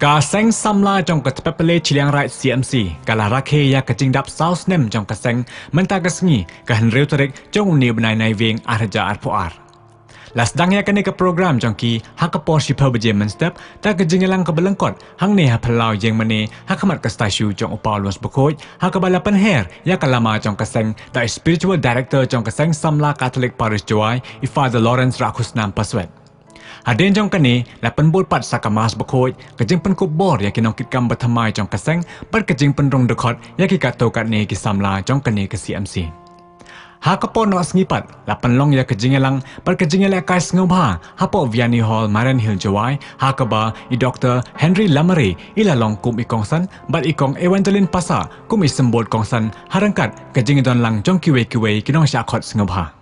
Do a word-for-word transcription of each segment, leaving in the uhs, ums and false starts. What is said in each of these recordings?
Ka Seng Samla jong ka Tpet Pale Chilliangraij C M C ka la rakhe ïa ka jingdap saw snem jong ka seng mynta ka sngi, ka hynriew tarik jong une u bnai Naiwieng ar hajar arphew ar. La sdang ïa kane ka program jong ki ha ka por shiphew baje mynstep da ka jingïalang kaba lyngkot hangne ha phyllaw ïingmane ha khmat ka statue jong u Paul West Bakhuid, ha kaba la pynher ïa ka lama jong ka seng da i Spiritual Director jong ka Seng Samla Catholic Parish Jowai, i Father Lawrence Rakhusnam Paswet. Hadien jong kane, la pynbud pat sa ka Mass Bakhuid, ka jingpynkup bor ïa ki nongkitkam bathymmai jong ka seng bad ka jingpynrung dkhot ïa ki katto katne ki samla jong kane ka C M C. Ha ka por noh sngi pat, la pynlong ïa ka jingïalang bad ka jingïalehkai sngewbha hapoh Vianney Hall, Marian Hill, Jowai, ha kaba i Doktor Henry Lamare i la long kum i kongsan bad i Kong Evangeline Passah kum i symbud kongsan ha ryngkat ka jingdon lang jong kiwei kiwei ki nongshah khot sngewbha.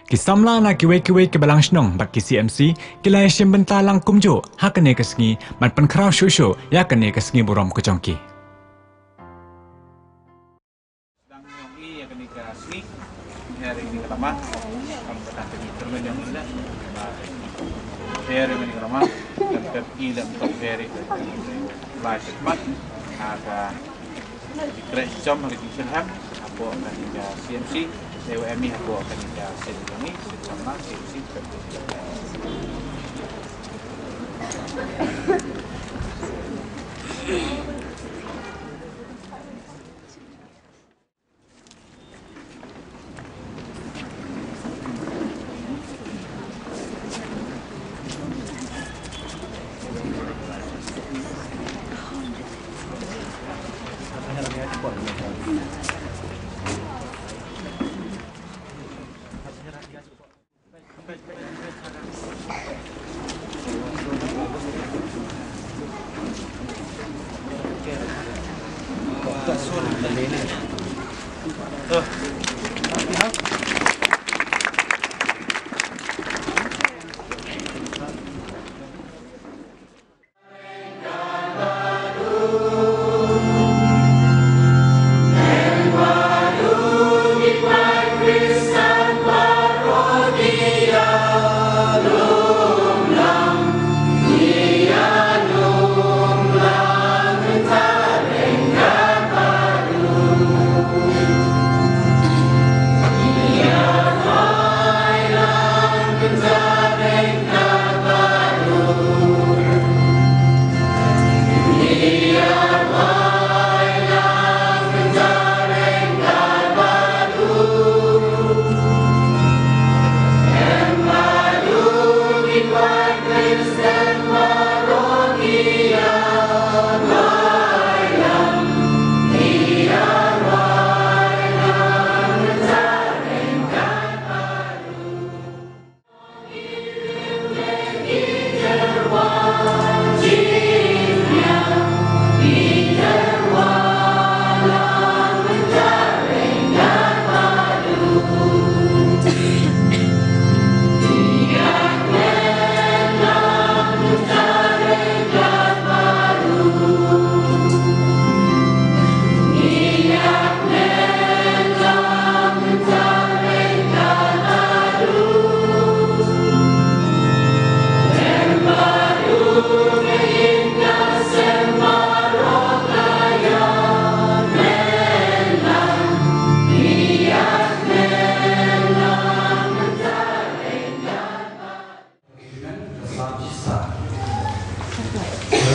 Ki samla na kiwei kiwei ki balang shnong bad ki C M C ki la ïashim bynta lang kumjuh ha kane ka sngi ban pynkhraw shuh shuh ïa kane ka sngi burom ka jong ki. Dang ïong i ïa kane ka sngi, her ïa kane ka lama, kam kata ka ni termen ïong i la, ba her ïa kane ka lama, kan pep i la, kan her ïa kane ka lama, ha ka Ki kreh jam ha ka jingshitom hapoh kane ka C M C, ne wa em i hapoh kane ka seng jong i, seng samla, C M C.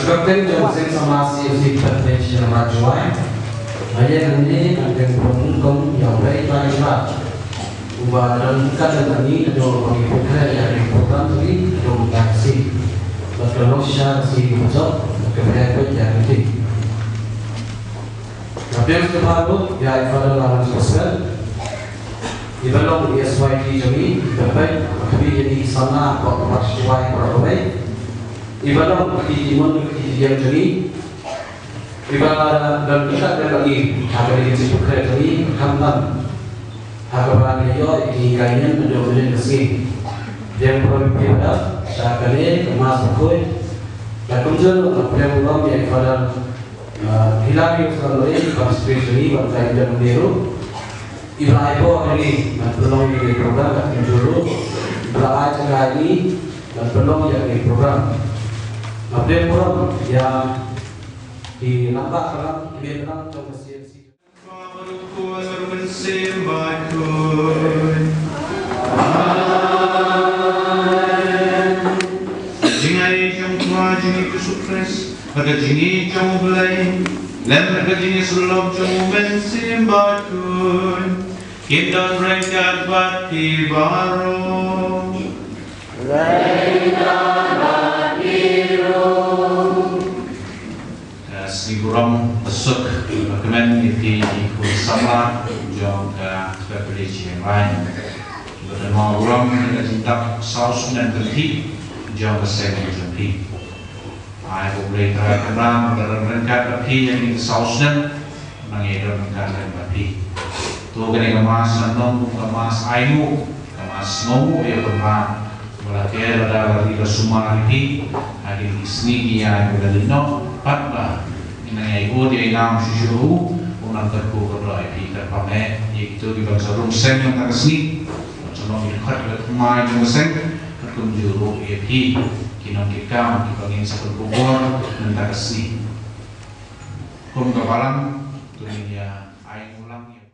Kapten jong ka seng samla C F C Tpet Pale Chilliangraij Jowai. Nga ïeng hangne ban kren pynrung ïa u Blei Trai Kynrad, uba don ryngkat lem bad ngi naduh ba ngi pynkhreh ïa kane ka program jong ngi naduh mynta ka sngi. Bad ka long shisha ka sngi kaba jop bad kaba ïai peit ïa ka ktien. Nga pdiang sngewbha ruh ïa i Father Lawrence Paswet, iba long i S Y T jong ngi, iba peit, iba khmih ïa ngi ki samla hapoh ka parish Jowai baroh kawei, iba long ka kti ki mon, ka kti ki diang jong ngi, iba don ryngkat lem bad ngi ha kane ka jingpynkhreh jong ngi, khamtam ha kaba ngi ïoh ïa ki hikai niam naduh mynhynnin ka sngi. Pdiang pynrung ïa phi Father sha kane ka Mass Bakhuid. Bad kumjuh ruh nga pdiang burom ïa i Father Ah, Hilarius Lamare, Vice Secretary, bad ka India Monteiro. Iba la ai bor ïa ngi ban pynlong ïa kane ka program, bad kumjuh ruh iba la ai jaka ïa ngi ban pynlong ïa kane ka program. Khublei burom ïa ki rangbah balang, ki rangbah jong ka C M C. Ba baroh khuid, baroh mynsiem bad khuid. Amen. Ka jingaiei jong U Trai jong ngi Jisu Khrist, bad ka jingïeit jong U Blei, lem bad ka jingïasyllok jong U Mynsiem Bakhuid, kin don ryngkat bad phi baroh. Ka sngi burom basuk bakmen ïa phi ki khun samla jong ka Baptist Church Chiang Rai. Bad ka burom ïa ka jingdap saw snem ka phi jong ka seng jong phi. Ai ba U Blei Trai Kynrad un don ryngkat bad phi ïa kine ki saw snem, nang ïa don ryngkat lem bad phi. To kane ka Mass nang long kum ka Mass ainguh, ka Mass sngewnguh ïa U Kynrad, ba la ker lada la ri la sumar ïa phi ha kine ki sngi ki ïaid ba la leit noh, bad ba ngin nang ïai bud ïai nam shuh shuh, u nang kyrkhu kyrdoh ïa phi. Kyrpad eh ïa kito kiban sa rung seng mynta ka sngi, ban sa long ki dkhot ki ba thymmai jong ka seng, katkum juh ruh ïa phi ki nongtrei kam kiba ngin sa pynkup bor mynta ka sngi. Kum ka balang, to ngin ïa ainguh lang ïa.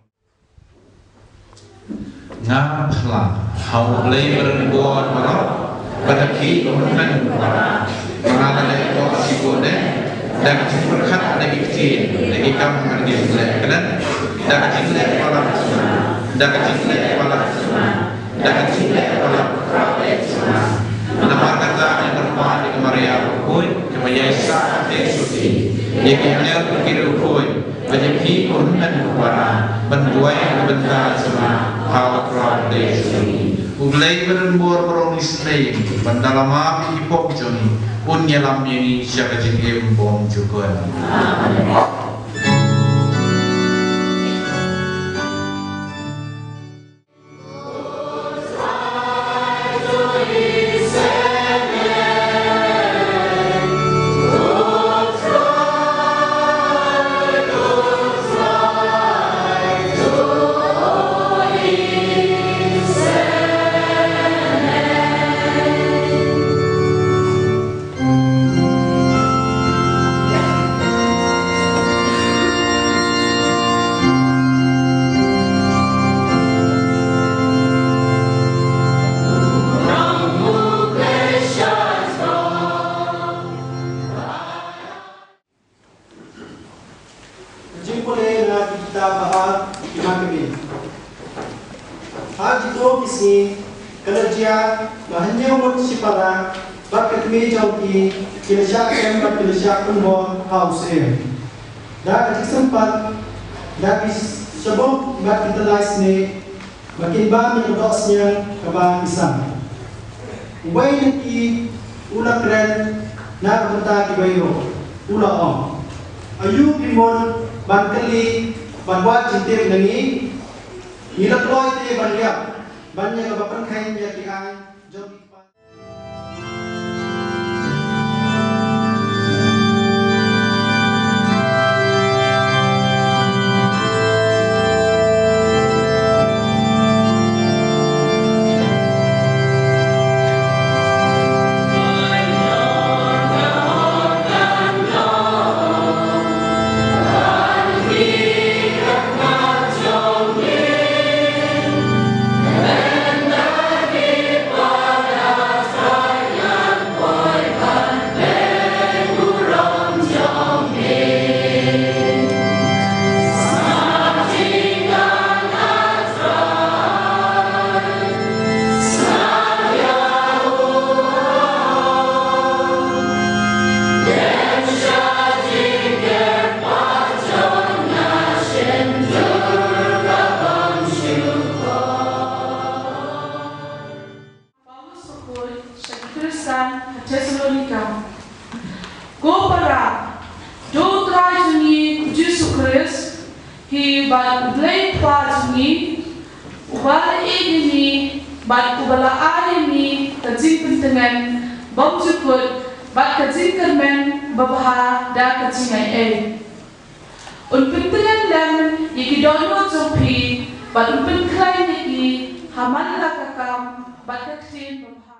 Nga phla ha U Blei ba donbor baroh, bad ha phi ko hynmen ko para, ba nga la leh ïa ka shipor ne, da ka jingpyrkhat ne ki ktien, ne ki kam, ne ki jingleh kynnoh, da ka jingleh palat, da ka jingleh palat, da ka jingleh palat. Namar kata nga kyrpad ïa ka Maria bakhuid, kaba ïaisah ha ka suti, ïa ki angel bad ki riewkhuid, bad ïa phi ko hynmen ko para, ban duwai na ka bynta jong nga ha U Trai jong ngi. U Blei ba donbor baroh un isynei ïa ngi, ban da la map ïa ki pop jong ngi, un ïalam ïa ngi sha ka jingim bymjukut. Amen. Ka jingpule na ki kitab ba ar ki Makkabei. Ha kito ki sngi ka la jia ba hynñiew ngut shipara bad ka kmie jong ki ki la shah kem bad ki la shah pynbor ha u Seir. Da ka jingsympat, da ki shabuh bad ki tyllai snieh, ba kin bam ïa ka dohsniang kaba ki sam. Uwei na ki u la kren na ka bynta kiwei ruh, u la ong, aïu phi mut ban kylli bad wad jingtip na ngi? Ngi la kloi te ban ïap ban ïa kaba pynkheiñ ïa ki aiñ jong ki kpa. Paulus bakhuid sha ki Khristan ha Thessalonika. Ko para, to U Trai jong ngi U Jisu Khrist hi bad U Blei Kpa jong ngi, uba la ïeit ïa ngi bad uba la ai ïa ngi ka jingpyntngen bymjukut bad ka jingkyrmen babha da ka jingaiei. Un pyntngen lem ïa ki dohnud jong phi bad un pynkhlaiñ ïa ki ha man la ka kam bad ka ktien babha.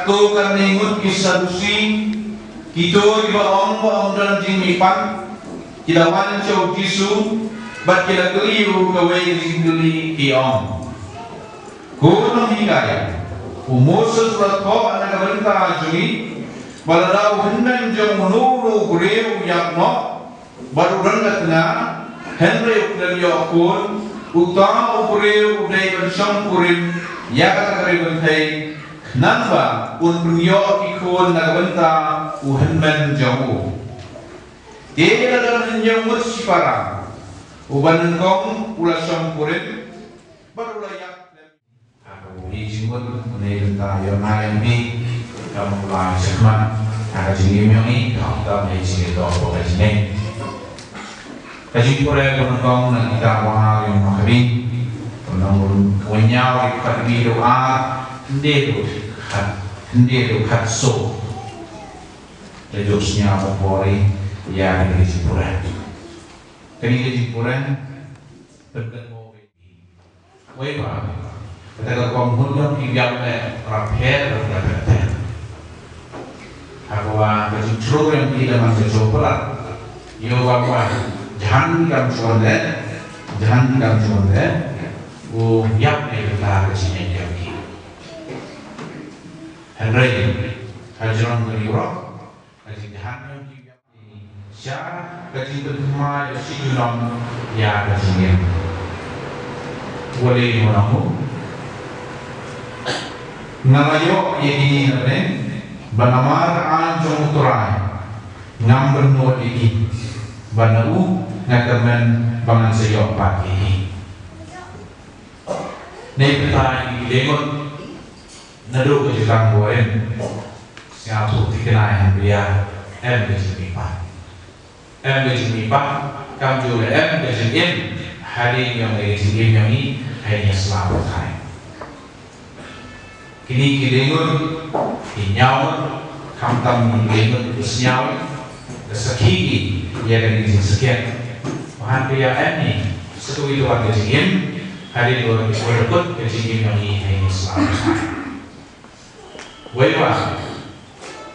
Katto katne ngut ki Sadusi, kito kiba ong ba ym don jingmihpat, ki la wan sha u Jisu bad ki la kylli ïa u kawei ka jingkylli, ki ong: Ko Nonghikai, u Moses u la thoh na ka bynta jong ngi ba lada u hynmen jong uno uno u briew u ïap noh bad u don ka tnga, hynrei u khlem ïoh khun, uta u briew u dei ban shongkurim ïa kata ka ri kynthei, khnang ba un pynïoh ki khun na ka bynta u hynmen jong u. Te la don hynñiew ngut shipara, uba nyngkong u la shongkurim bad u la ïap. Haba u ïa jingmut, une u bynta ïa nga ïa phi, kam u la shakhmat ha ka jingim jong ngi, kam u tam ïa jingïadoh bad ka jingim. Ka jingpule kaba nyngkong na ka kitab Ar Makkhabi, ka lynnong kaba hynñiew, dkhot hynriew, ar, hynriew, khat, hynriew, khat, soo. Te ju sngewbha pule ïa kane ka jingpule. Kane ka jingpule, pynban mo. Wei ba, kata ka kong hun jong ki biang ne rapher, rapher. Haba ka jingthru jong ki da man ka jong pula. Ïoh ba ba, jahan kam chuan de, jahan kam chuan de. U ïap ne kata ka jingïap jong ki. Hynrei, ha jrong ka riewrok, ka jingjahan jong ki biang. Sha ka jingpynthymmai ïa shi junom ïa ka jingim. Wale mo na mo. Nga la ïoh ïa kine na bneng, bad namar ka aiñ jong U Trai ngam bynnud ïa ki, bad na u nga kyrmen ba ngan sa ïoh pat ïa ki. Nai pynthai ïa ki lyngngoh. Naduh ka jutang ba rim, sngewthuh thikna ïa, em ka jingmihpat. Em ka jingmihpat, kam ju leh em ka jingim, hadien ïa ka jingim ïa ngi, ha ïa sla ba thai. Kine ki lyngngoh, ki hynñiew ngut, khamtam ki lyngngoh ki sngew, ka sakhi ki ïa ka jingsakhiat. Ba hynrei ïa em ni, sa kawei ka jingim, hadien ïa ka jingim ïa ngi, ha ïa sla ba thai. Wei wa,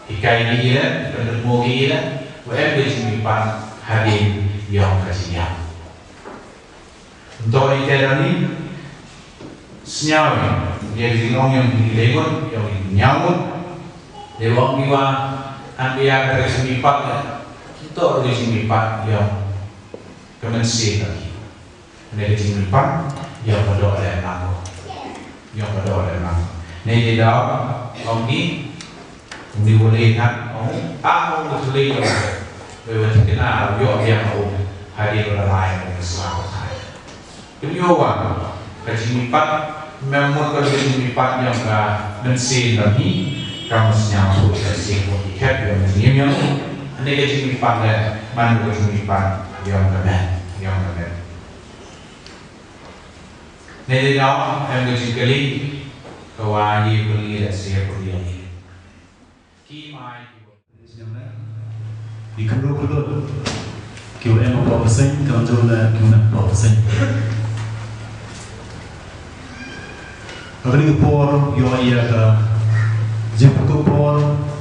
hikai ïa ngi, pynrem mo ïa ngi, wa em ka jingmihpat hadien ïa ka jingïap. Nto ïa ka dang ni, sngew ïa ka jingong ïa ngi lyngngoh, ïa ngi hynñiew ngut. Dei wa ong ngi wa, hynrei ïa ka jingmihpat, nto ïa ka jingmihpat ïa ka mynsiem. Hynrei ka jingmihpat, ïa ka doh lem lang. Ïa ka doh lem lang. Hynrei dei da, ong ngi, ong ngi wa lei than, ong, ah, ong ngi wa lei than. Wei wa thikna, ïoh biang ong, hadien wa la lai, ong ngi sla wa thai. Kim ïoh wa, ka jingmihpat, mem mut ka jingmihpat ïa ka mynsiem da hi, ka mynsiem ïa ka mynsiem ïa ka jingim ïa. Hynrei ka jingmihpat leh, man ka jingmihpat, ïa ka met, ïa ka met. Nai dei daw, em ka jingkylli, ka wa ngi pynlong ïa ka sngewbha ïa ngi. Ki mai ki wa. Ki kynduh kynduh. Ki wa em hapoh bseiñ, kam jong na ki wa em hapoh bseiñ. Ha kane ka por, ïoh ïa ka jingpynkup por,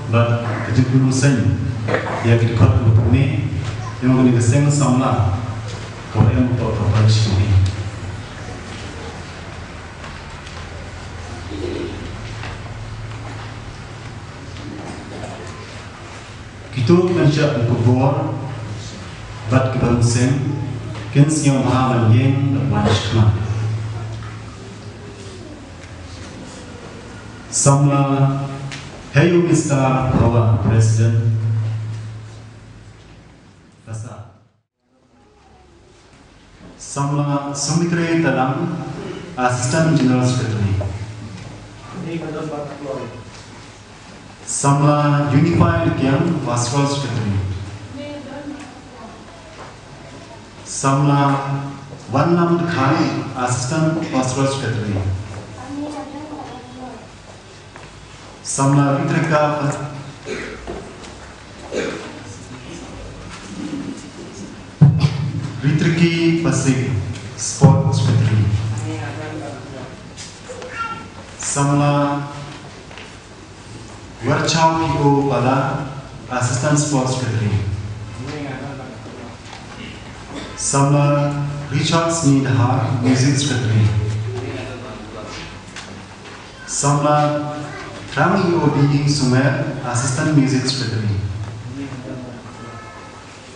bad ka jingpynlong seiñ. Ïa ki dkhot kiba pynmih, ïa kane ka seng samla. Ka wa em hapoh ka parish kane. Kito ki ban shah pynkup bor bad ki ban seng, kin sngewbha ban ïeng bad wan shakhmat. Samla Heyu Mister Hawa, President. Kasa. Samla Sumikre Talang, Assistant General Secretary. Samla Unified Kiang, Pastoral Secretary. Samla Wanlam Dkhar, Assistant Pastoral Secretary. Samla Ritrika, Ritriki Pasik, Sport Secretary. Samla Warchau P O Pala, Assistant Sports Secretary. Samla Richard Sni Dahar, Music Secretary. Samla Trang E O B Sumer, Assistant Music Secretary.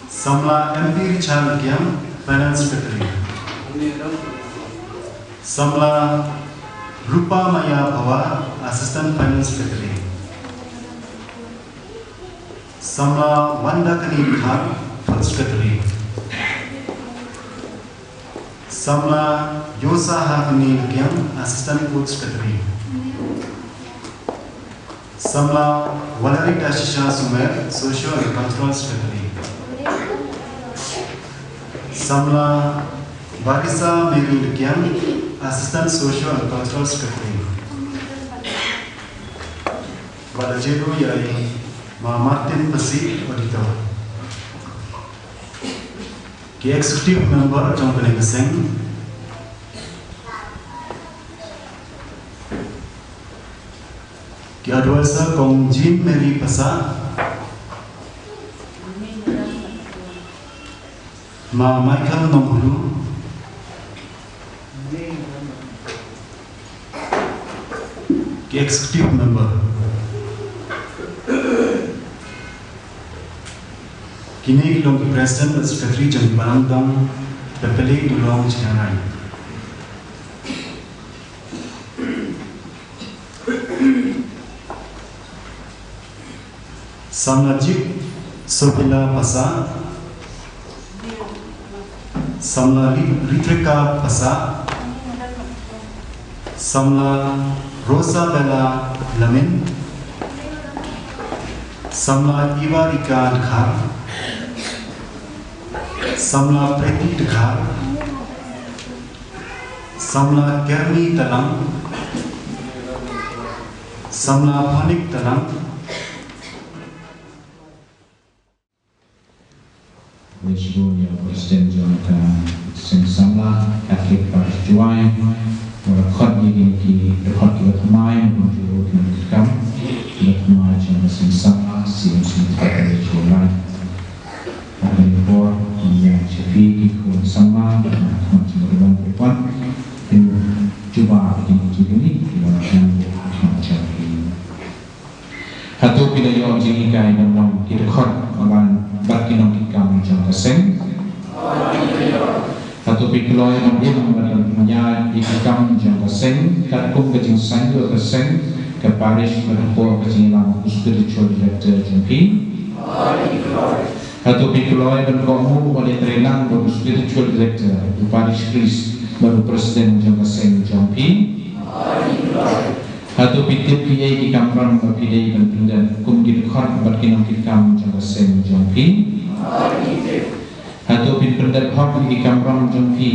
Samla M P Richard Kiang, Finance Secretary. Samla Rupa Maya Phawa, Assistant Finance Secretary. Samla Wanda Kani Dkhar, Food Secretary. Samla Yosaha Kani Kiang, Assistant Food Secretary. Samla Valerie Dashisha Sumer, Social and Cultural Secretary. Samla Barisa Mary Kiang, Assistant Social and Cultural Secretary. Bad la jia ruh ïa i Ma Martin Pasi, Auditor. Ki executive member jong kane ka seng. Ki advisor Kong Jean Mary Pasa, Ma Michael Nonghulu, ki executive member. Kine ki long ki president bad secretary jong ki balang dong, Pepeli Dulong Chiarai. Samla Jip Sobila Pasa, Samla Ri-, Ritrika Pasa, Samla Rosabella Lamin, Samla Ivarika Dkhar, Samla Preti Dkhar, Samla Kermi Talang, Samla Phonik Talang. Ngi shu ïa President jong ka Seng Samla Catholic Parish Jowai, ba la khot ïa kine ki dkhot kiba thymmai, ba ju ruh ki nongkit kam kiba thymmai jong ka Seng Samla C M C Parish Jowai. Kane ka por ngi ïa sha phi ki khun samla, ba na khun samla ban phi pon, phi jubab ïa kine ki kine kiba nang buh ha khmat jong phi. Hato phi la ïoh jinghikai ban long ki dkhot ban bad ki nongkit kam jong ka seng? Hato phi kloi ban im bad ban pynïaid ïa ki kam jong ka seng katkum ka jingsaiñdur ka seng, ka parish bad hapoh ka jingïalam u spiritual director jong phi? Hato phi kloi ban kohnguh bad ïatreilang bad u spiritual director, u parish priest bad u president jong ka seng jong phi? Hato phi tip kiei ki kamram ba phi dei ban pyndep kum ki dkhot bad ki nongkit kam jong ka seng jong phi? Hato phi pyndep hok ïa ki kamram jong phi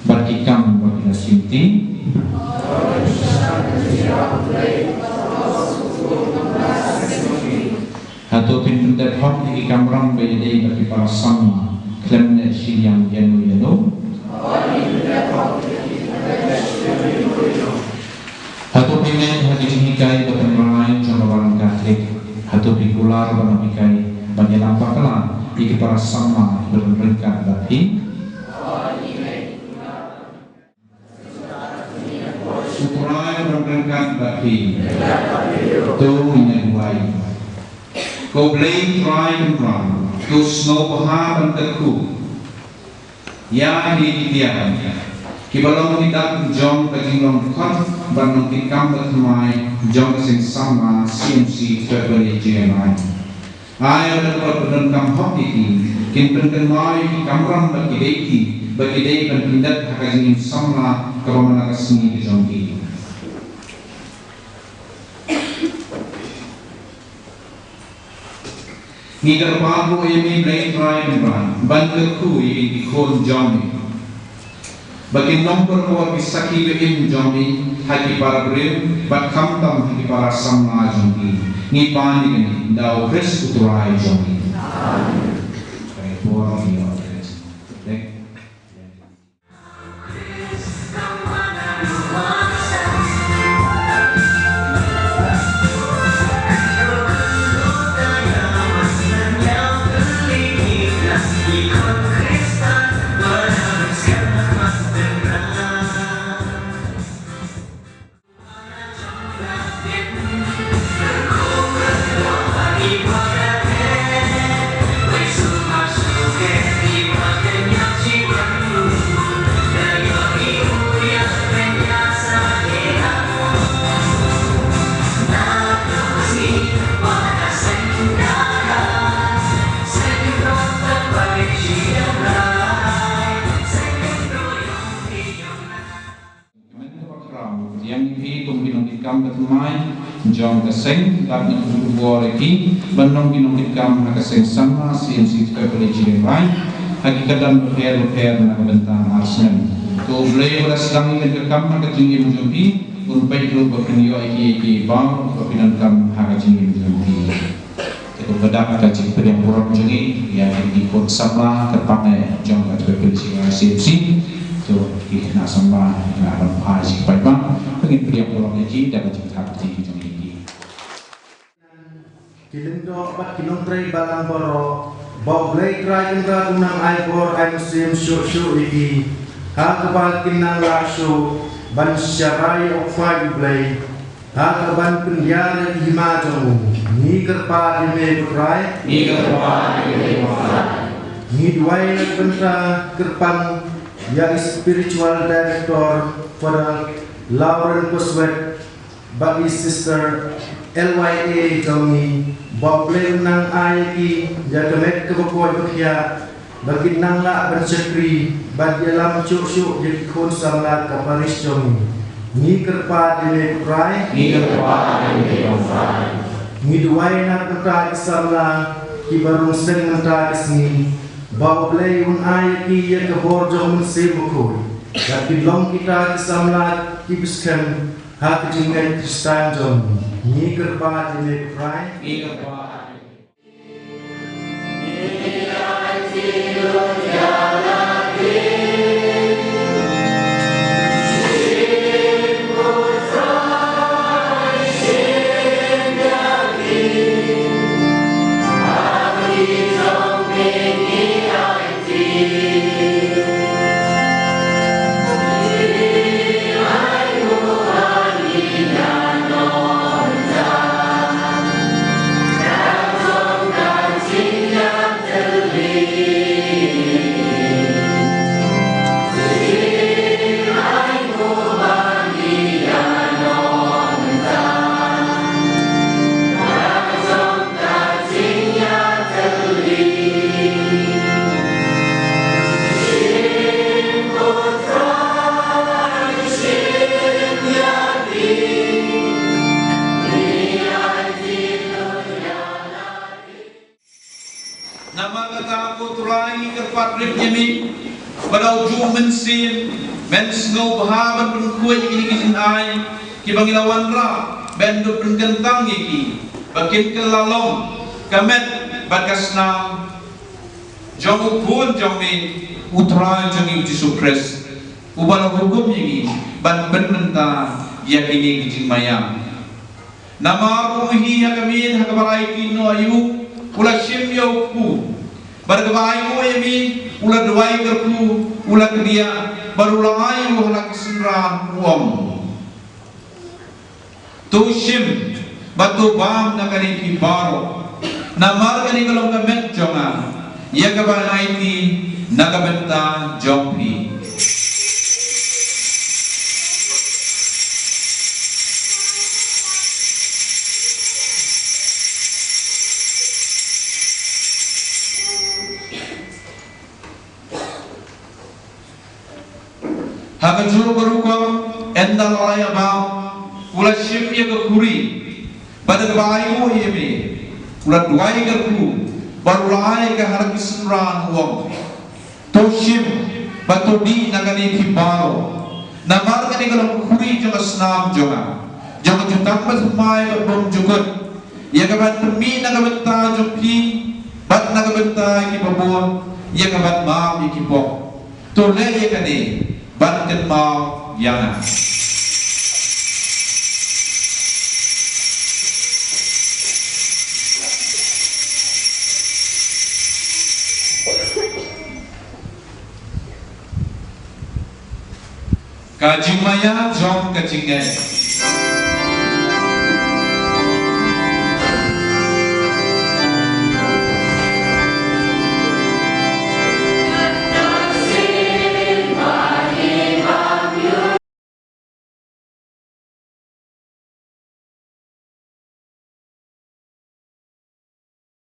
bad ki kam ba phi la shimti? Hato phin pyndep hok ïa ki kamram ba ïadei bad ki para samla khlem leh shiliang ïano ïano? Hato phi ngeit ha ki jinghikai ba tynrai jong ka balang Katholik? Hato phi kular ban ïahikai ban ïalam bakla ïa ki para samla kiba don ryngkat bad phi? U Trai u don ryngkat bad phi. To ngin ïa duwai. Ko Blei Trai Kynrad, to sngewbha ban kyrkhu ïa kine ki tiar kiba long ki dak jong ka jinglong dkhot bad nongkit kam bathymmai jong ka Seng Samla C M C February Jingïarai. Ai ba dei ban pyndonkam hok ïa ki, kin pynkynmaw ïa ki kamram ba ki dei ki, ba ki dei ban pyndep ha ka jingim samla kaba man la ka sngi ka jong ki. Ngi kyrpad ruh ïa me Blei Trai Kynrad ban kyrkhu ïa ki khun jong me. Ba kin long pyrshah ki sakhi ba im jong me ha ki para briew bad khamtam ha ki para samla jong me. Ngi pan ïa kane da u Khrist u Trai jong me. Amen. Mai jong ka seng, bad ngan kyrkhu ïa ki ban long ki nongkitkam ha ka seng samla C M C Tpei Pale Jaiñtia ha ki kyrdan bapher bapher na ka bynta ar snem. To U Blei uba la sdang ïa ka kam ha ka jingim jong ki un peit ruh ba phin ïoh ïa ki ïa ki baroh ba phi donkam ha ka jingim jong ki. Te kumba dap ka jingpdiang burom jong ngi ïa ki khun samla kyrpang eh jong ka Tpei Pale Jaiñtia C M C. To ki khynnah samla, ki khynnah ban phai jingpait bang, ngin pdiang burom ïa ki da ka jingthap kti jong ngi. Ki lyngdoh bad ki nongtrei balang baroh, ba U Blei Trai Kynrad un nang ai bor ai mynsiem shuh shuh ïa ki ha kaba kin nang lah shuh ban sharai ïa u kpa U Blei ha kaban pynïar ïa ki hima jong u. Ngi kyrpad ïa me ko Trai. Ngi kyrpad ïa me ko Trai. Ngi duwai na ka bynta kyrpang ïa i spiritual director Father Lawrence Bosworth bad i sister L Y A jong ngi, ba U Blei un nang ai ïa ki ïa ka met kaba koit ba khiah ba kin nang lah ban shakri bad ïalam shuh shuh ïa ki khun samla ka parish jong ngi. Ngi kyrpad ïa me ko Trai. Ngi kyrpad ïa me ko Trai. Ngi duwai na ka bynta ki samla kiba rung seng mynta ka sngi, ba U Blei un ai ïa ki ïa ka bor jong u Mynsiem Bakhuid, ba kin long kita ki samla kiba skhem ha ka jingngeit Khristan jong ngi. Ngi kyrpad ïa me ko Trai. Ngi kyrpad. Namar kata ko Trai ngi kyrpad rit ïa me, ba da u Mynsiem men sngewbha ban pynkhuid ïa kine ki jingai kiba ngi la wanrah, ban da pynkyntang ïa ki ba kin kylla long ka met bad ka snam jong u Khun jong me, u Trai jong ngi u Jisu Khrist, uba la hukum ïa ngi ban pynmynta ïa kine ki jingmaïa. Namar u hi ha ka miet ha kaba rai ki noh ïa u, u la shim ïa u kpu. Bad kaba ai nguh ïa me, u la duwai kyrkhu, u la kdiah, bad u la ai ruh ha la ki synran u ong. To shim, bad to bam na kane phi baroh. Namar kane ka long ka met jong nga, ïa kaba ngan aiti na ka bynta jong phi. Ha kajuh ka rukom, ynda la ïa bam, u la shim ïa ka khuri, bad da kaba ai nguh ïa me, u la duwai kyrkhu, bad u la ai ka ha la ki synran u ong. To shim, bad to dih na kane phi baroh. Namar kane ka long ka khuri jong ka snam jong nga, jong ka jutang bathymmai bad bymjukut, ïa kaban pynmih na ka bynta jong phi, bad na ka bynta ki babun, ïa kaban map ïa ki pop. To leh ïa kane ban kynmaw ïa nga. Ka jingmaïa jong ka jingngeit.